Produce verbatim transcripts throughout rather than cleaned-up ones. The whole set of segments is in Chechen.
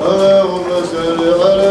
اللهم صل على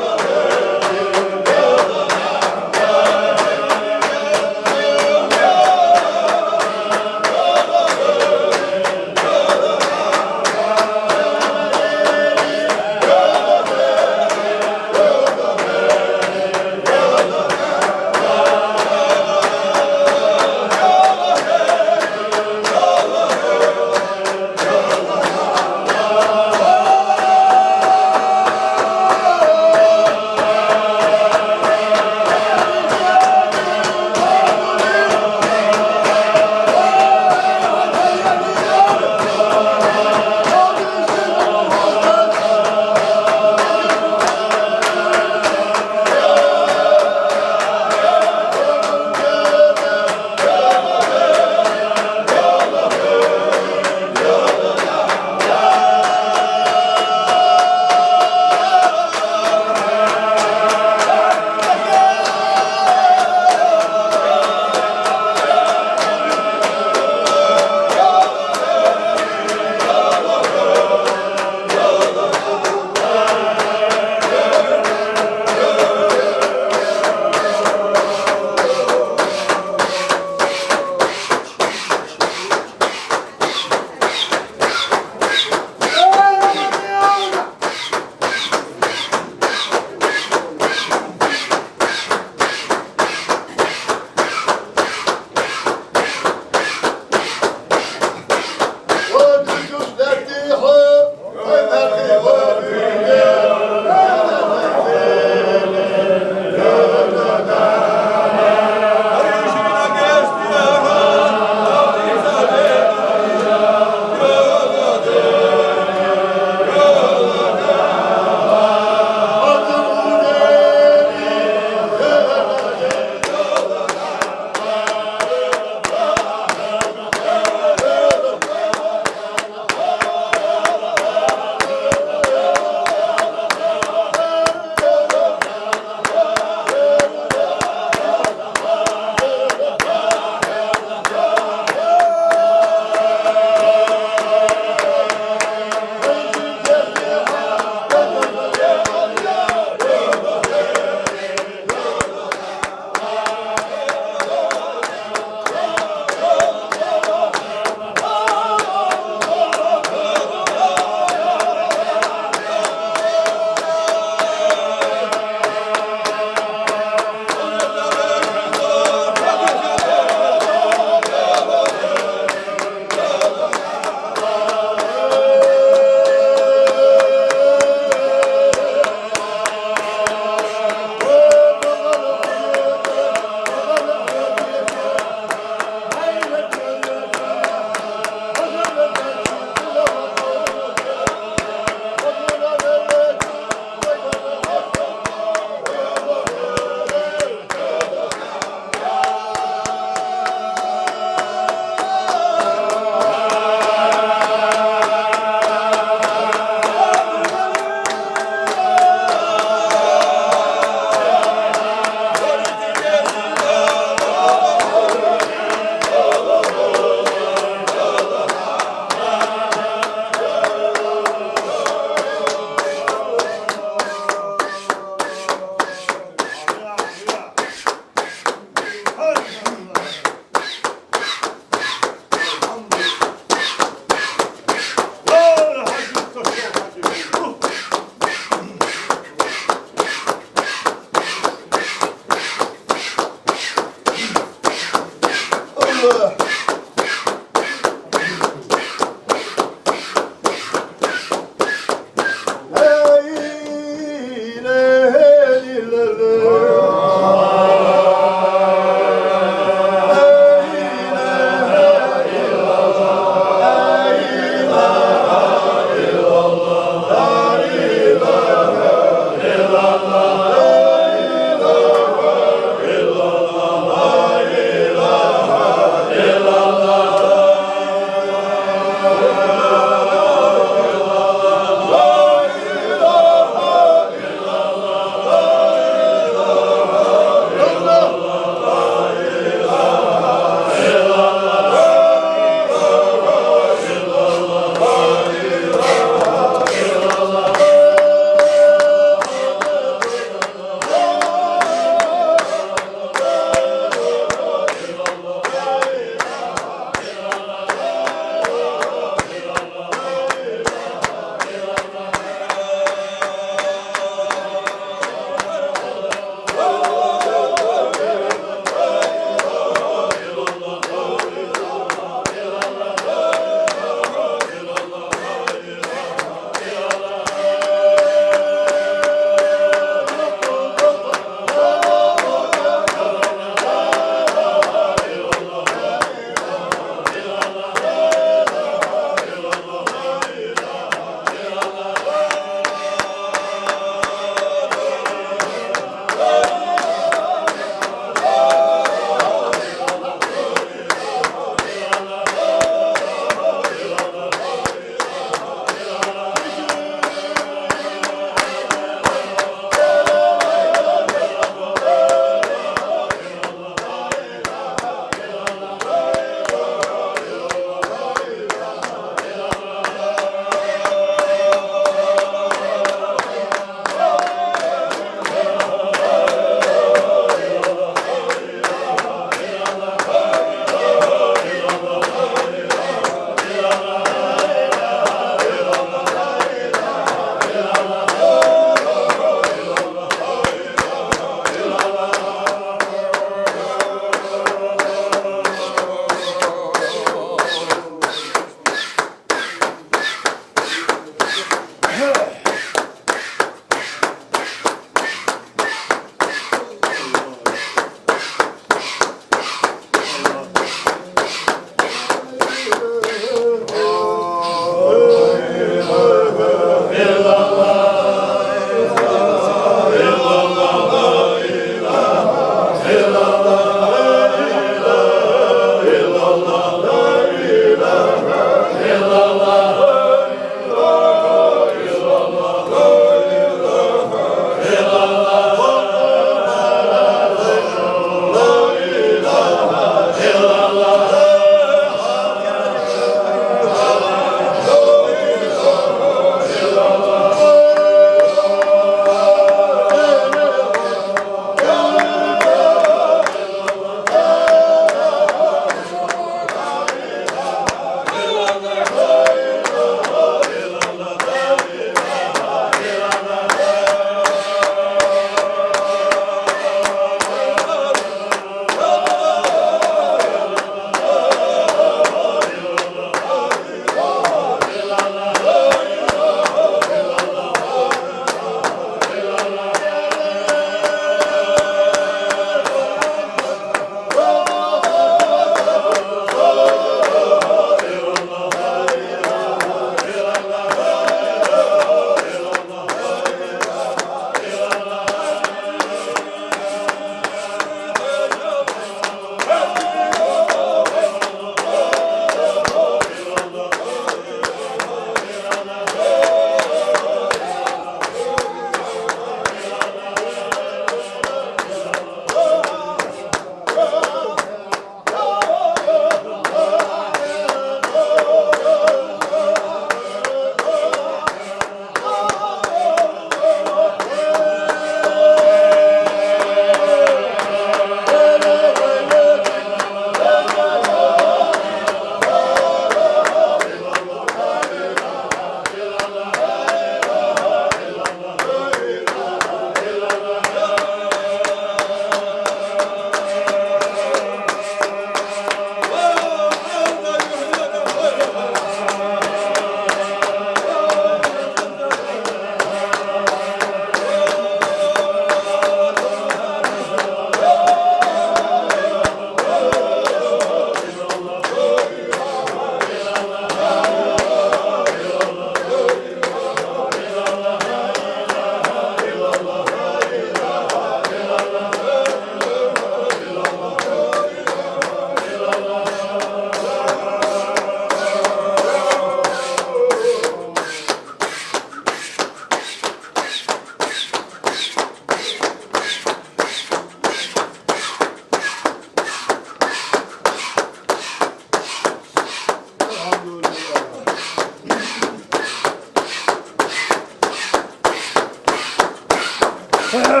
Maydanda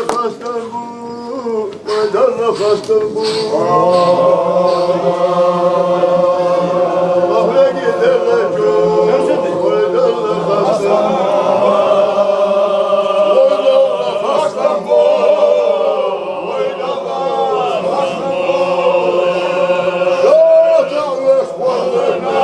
xastan bu, maydanda xastan bu. Kahve giderler çok, maydanda xastan bu. Maydanda xastan bu, maydanda xastan bu. Dört ağız varlığına.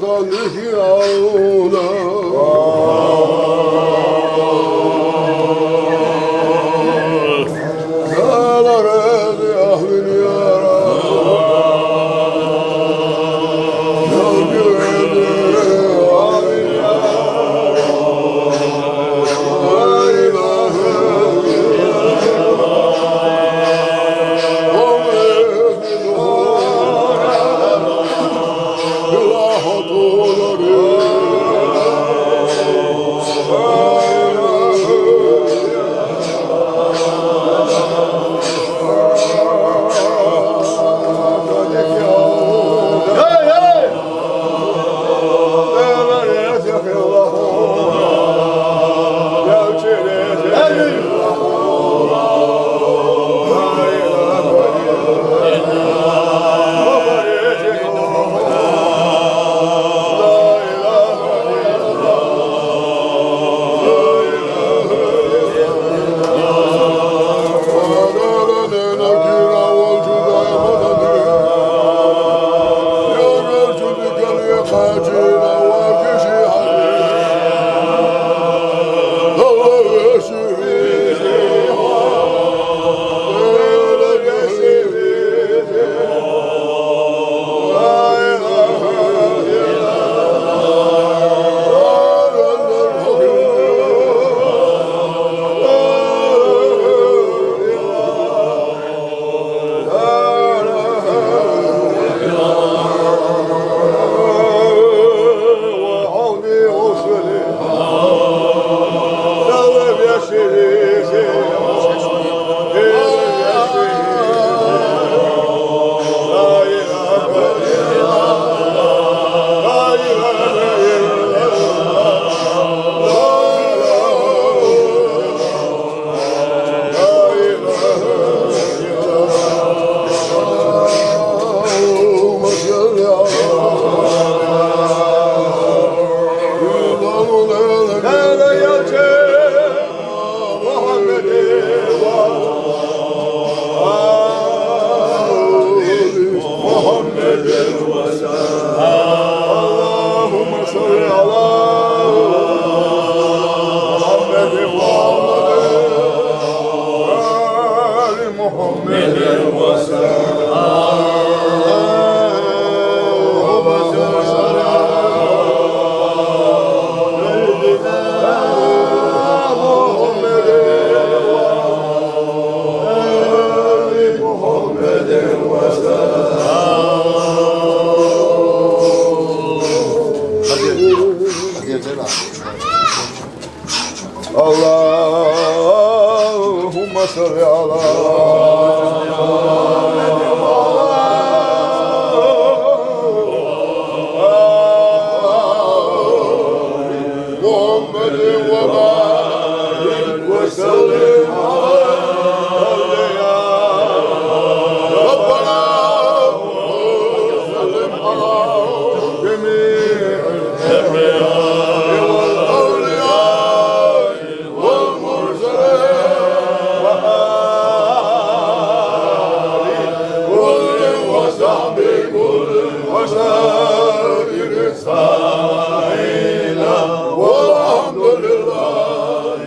فرعون. قال رب أعوذني يا رب. رب أعوذني يا رب. لا إله إلا الله. اللهم صل على محمد وعلى آل محمد وسلم. اللهم صل على سيدنا محمد وعلى آل محمد وسلم. اللهم صل على محمد وبارك وسلم على ربنا وسلم على جميع الأنبياء والأولياء والمرسلين وآل كل وصحب كل وسائر إسماعيل والحمد لله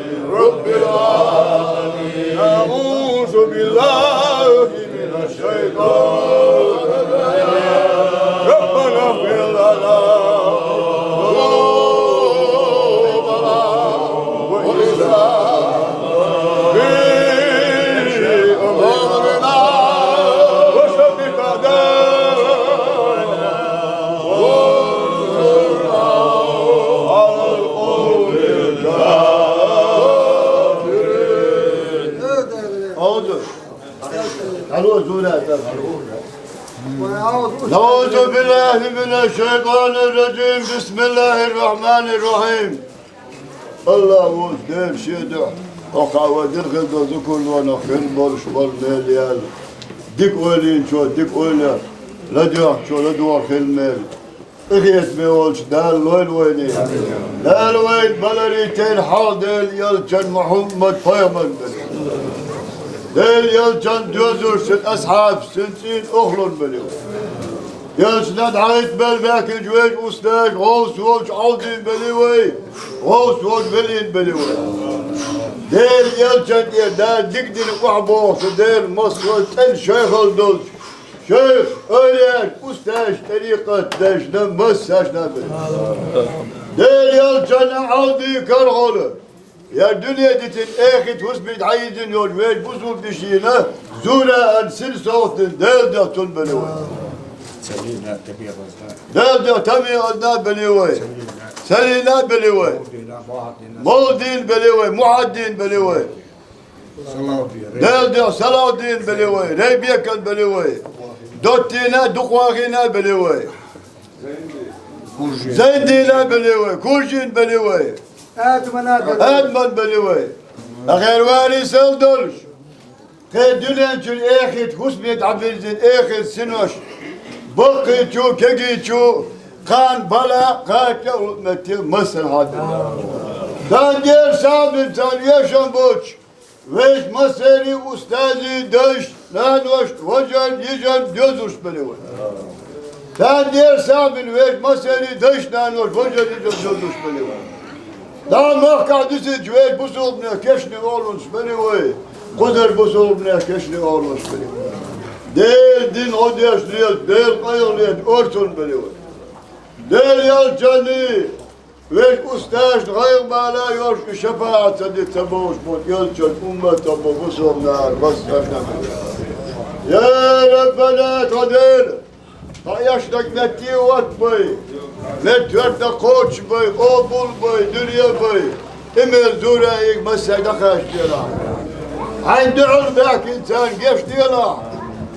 رب العالمين. أعوذ بالله من الشيطان الرجيم. ربنا اغفر لنا ذنوبنا وإسرافنا في أمرنا وثبت أقدامنا وانصرنا على القوم الكافرين. أعوذ. نعوذ بالله من الشيطان الرجيم. بسم الله الرحمن الرحيم. Аллагьу Зершеда, хӀокхавадир хилда зукурлона хин борш бар мел ял. Дик ойлинчо дик ойла, ладоьгӀчо ладогӀа хил мел. Къинхетаме волчу Дала лойла вайна. Дала вайна баларий тера хьал Дела ялчан Мухьаммад пайхамар бен. Дела ялчан доьзалш цуьнан асхьабаш, цуьнан цӀийнан охлон бен. Ялсна дӀахӀитта бел баьхкинчу вежа устаза гӀовс волчу Ӏовдин белли вай, гӀовс волчу велин белли вай. Дела ялчан тӀера Дала дика дина охьабохуш, Дела массо а цӀена шайхалла долчу шайх, ойла еш, устазаш, тӀарикъат дайшна массашна белли. Дела ялчанна Ӏовдин карахула. Я дуьне дитина эхид хӀусамехь дӀайизина йолчу вежа бусулба йишина Зураан синсовгӀатдина Делан дуьхьа цунна белли вай. Делан дуьхьа Тамиазна белли вай. Салина белли вай. Молдин белли вай. Мухьаддин белли вай. Делан дуьхьа Салавдин белли вай. Райбекан белли вай. Доттина, Дукхвахина белли вай. Зайдина белли вай, Куржин белли вай, Адамана белли вай. Адаман белли вай. Ахер варисал долуш, кхе дуьнен чуьра эхид хӀусамехь дӀабирзина эхид синош, баккхийчу, кегийчу, кхана бала, кхача а уллу метте массанхьа а белла. Дан дера сагӀа бина царна вешан боцуш, вешан массерийн устазийн дайшна, наношна, важарна, йижарна доьзалш белли вай. Царна дера сагӀа бина вешан массерийн дайшна, наношна, важарна, йижарна доьзалш белли вай. Дала махкахь дисинчу вешан бусулбанех кешнийн оьгӀазлонаш белли вай. Кхузара бусулбанех кешнийн оьгӀазлонаш белли вай. Делан дин гӀо деш лелаш, Делан къайгӀа лелаш орцунна белли вай. Дела ялчанний! Вешан устазашна гӀайгӀа-бала йолуш и шапаӀат ца дина ца бовлуш болу ялчан умматах болу бусулба нахана массарна а. Я Раббана, тхо Дела, тхо эшнарг метте а отта бай, метта хӀоьттина кхочуш бай, къобал бай, дуьне бай, и мел зура ийга массаьрга дӀакхачаделахь. Хьайн дуьхьал баьхкина царна гечделахь,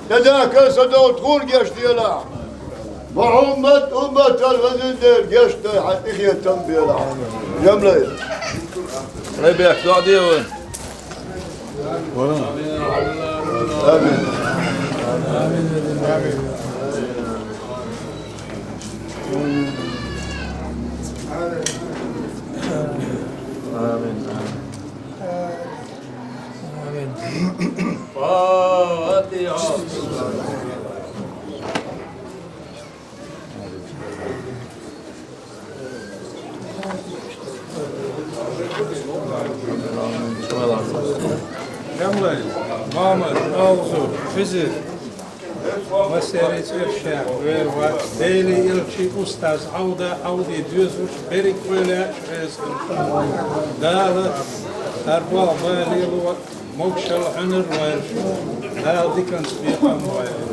тӀедахкар ца долу тхуна гечделахь. Мухьаммад умматал везан Дела, гечдай хьан къинхетам белахь. Жамлай. Ребят, догӀа де вай. Амин. Амин. Амин. Фатиха. Мамад, Алзу, Хизир, Масери цӀершех вер вац, Дели илчи устаз Ӏавда, Ӏавди доьзуш, берриг ойла яц реза. Дала, хӀара болх бан лело, Могушалла хьуьнар вайла шу, Дала диканца бекхам вайла.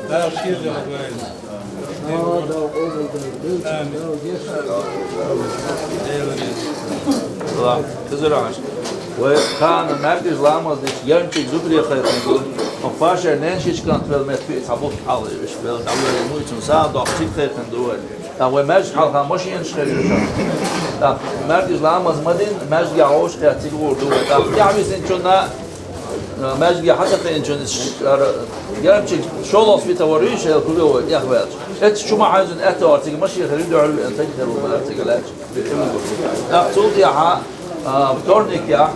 Дала шен дегӀ вайла. Амин. Дела реза. Вай кхана маьркӀажа ламаз деш, Янчиг зударе кхайкхина ду. Хьо пашер ненан шича кӀант велла метта фиъ цхьа бутт хьалха веш велла, дӀавоьлла муьйцун сагӀа доккху цига кхайкхина ду вай. ТӀаккха вай маьждиг хьалха машенаш хир ю ша. ТӀаккха маьркӀажа ламаз ма дина, маьждигехь вовшахкхетта цига гӀур ду вай. ТӀаккха тӀаьхьависинчунна, а, маьждиге хьатакхийначунна ара Янчиг шолгӀа светофор ю, шел кхуьло вай тӀехваьлча. Эццахь чу ма хьаьвзина аьтту вара цига машен хир ю, дуьхьал веана стаг хир ву бара цига лаьтташ. ТӀаккха цул тӀаьхьа, а, вторникехь,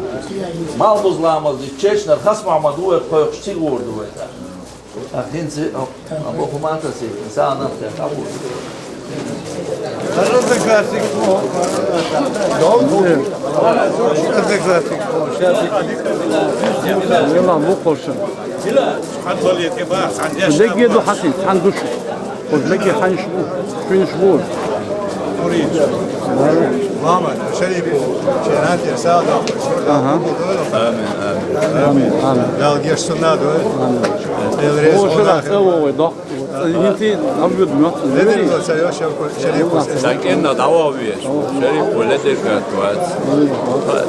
малхбуза ламаз дича чечанара Хасмохьмад ву вай кхойкхуш, цига гӀур ду вай тӀаккха. ТӀаккха хӀинца, а, а, боху ма тасий, сан нах тӀе къабул. Вела, муххалша. Легге ду хьасий, цхьаьна ду шу. Хьуш легге хьанаш бу, шуьнаш бу. Мама, Шарипу, шен нанти сагӀа доккхуш. Ага. Амин, амин. Амин, амин. Дала геш сунна дойла. Амин. Дела реза. О, шуна цӀа вогӀий, доккху. ХӀинца а вуьду моьтту. Ледерго ца йо, Шарипу, Шарипу. Сан кӀенна дӀаваха веза. Шарипу ледерго вац.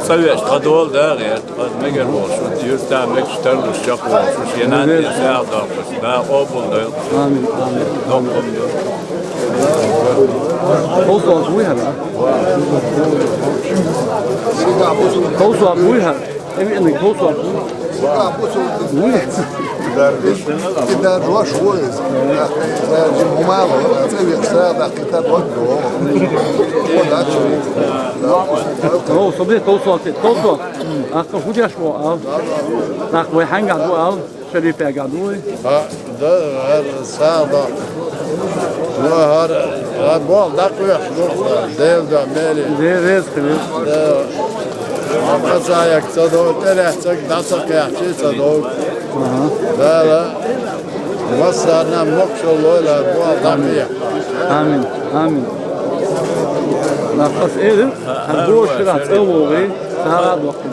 ЦӀа веш тха дола дагӀерта, ас мегар волуш, шун юьрта мегаш тарлуш чекхволуш, шен нанти сагӀа доккхуш. Да, къобал дойла. Амин, амин. Доккхум ду. Ховсалц вуй хӀара? Ховсалц вуй хӀара? Эми, эми, ховсалц вуй? Вуй. Дар жош вуй. Дар жим хӀумало, цӀа вехса, даккхита дот до. О, собе, ховсалц, ховсалц. Ахка худяш во ал. Так, вай хьанга ду ал? Шарипе гад вуй? А, Да, гӀар сагӀа да. Ну, гӀар, гӀар боху дакъа вехаш ду, Дела да, мери. Де, реза хилла. Да. Кхаза як ца дог, тӀерехь ца, дӀа ца кхехчи ца дог. Ага. Дала массарна мокшал лойла, боху дакъа вехаш. Амин. Амин. Нахас эли, хьан гуо шира цӀа вогӀи. СагӀа дохку.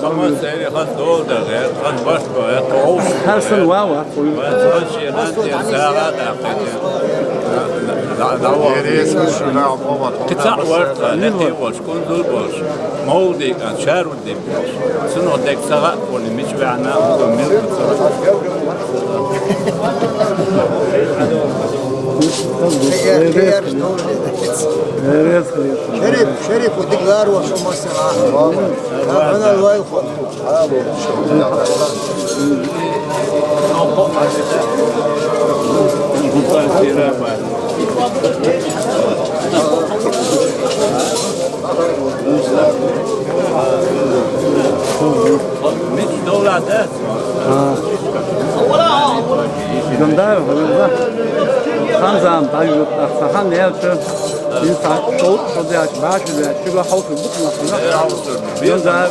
Хан дола дагӀе, хан баш богӀе, тховс. Хьарсан вава, хьуй. Кицаъ варта, летий волш, кунзул болш, мовлдий кан, шаруддий болш. Цунах дег сагӀа а кхуни, мича ваьхьна, мил ца. Шериф, Шериф, дик ларо шо масса. Хьана лойл хо. Мит долада. Гунда, гунда. Хан зам, бай, хан ял чу. Инсан шо, шо дяч, баш дяч, чуга хауф бутмасына. Гунда.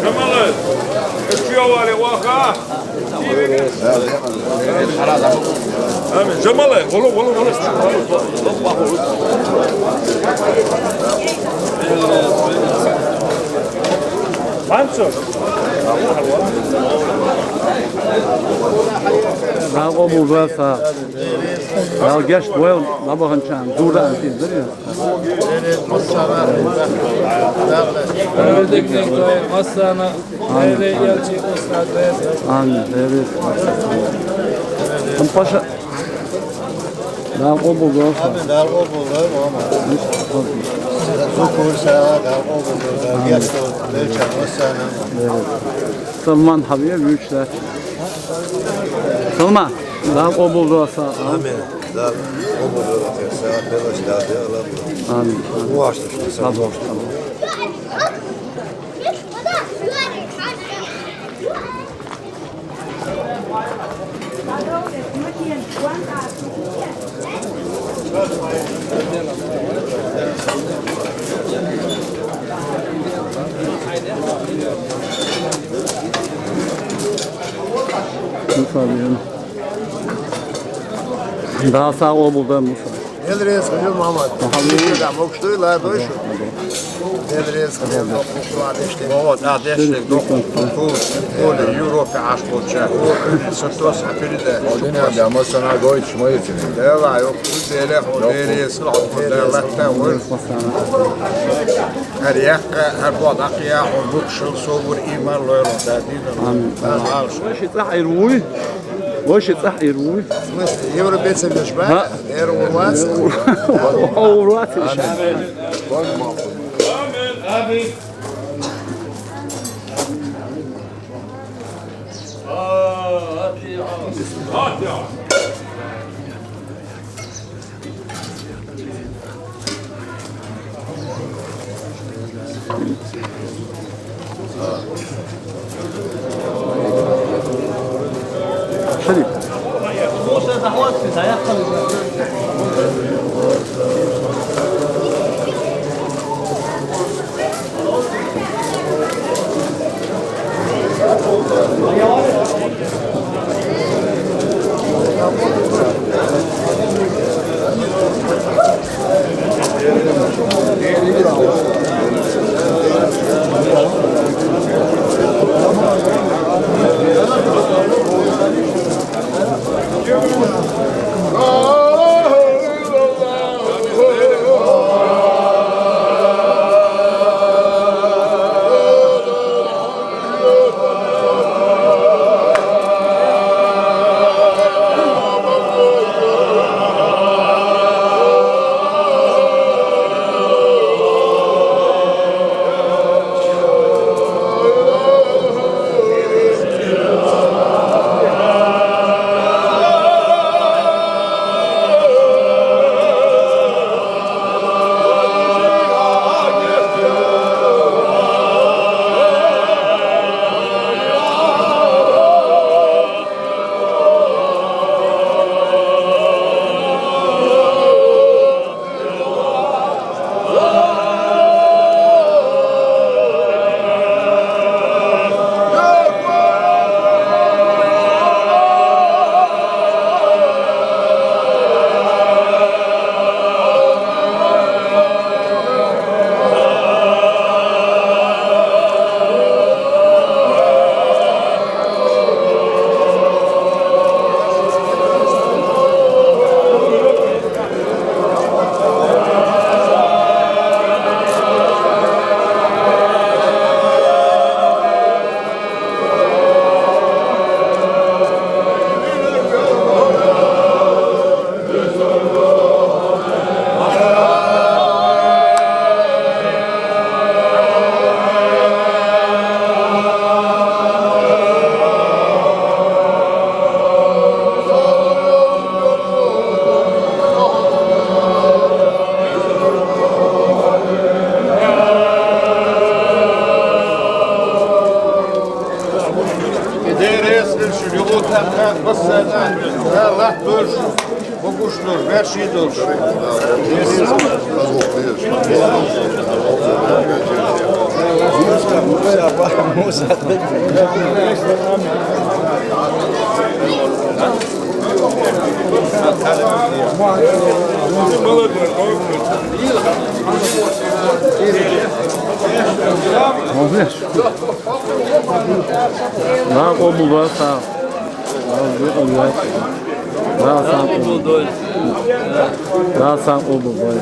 Жамалат, чё вали ваха? Амин. Жамалат, голу, голу, голу. Мансур. Дала къобал дойла сагӀа. Дала гешт дойла набаханчарна, зура антиздир. Амин. Амин. Амин. Паша. Дала къобал дойла. Амин. Дала къобал дойла, мама. Шукур сагӀа, Дала къобал дойла. Амин. Гешт дойла, неча массана. Салман хьабия вуьйцуш дац. Салман, Дала къобал дойла сагӀа. Амин. Дала къобал дойла сагӀа, белаш Дала дела. Амин. Амин. Ваш. Муса диен. Дала сагӀа къобал дойла, Муса. Дела реза хилва, Мухьаммад. Мухьаммад. Мокш дуй, ла дой шу. Дела реза хилва, доккхуш ва деште. Вова, да, деште, доккхуш. Коля, Европе Ӏаш болча. О, са тос хьапири да. О, дуьнен да, массана гойтуш ма йитина. Дела, йо, Дела, хо, Дела, ес, хо, Дела, латта, вой. Гьар яккха, гьар бо дакъа я, хо, мукшал, собур, иман, лойла, да, дина. Амин. Да, алш. Вай ши цӀахь ир вуй? Вай ши цӀахь ир вуй? В смысле, европейцев веш ба? Ха. Эр урвац. Урвац иша. Амин. Амин. Фатиха. Фатиха. Шериф. Şu yolu tam, tam, bas sen, ha. Ha, laf dur. Bu kuş dur, her şey dur. Молодец. Lan o bulvar sağ. Lan sen o bulvar. Lan sen o bulvar.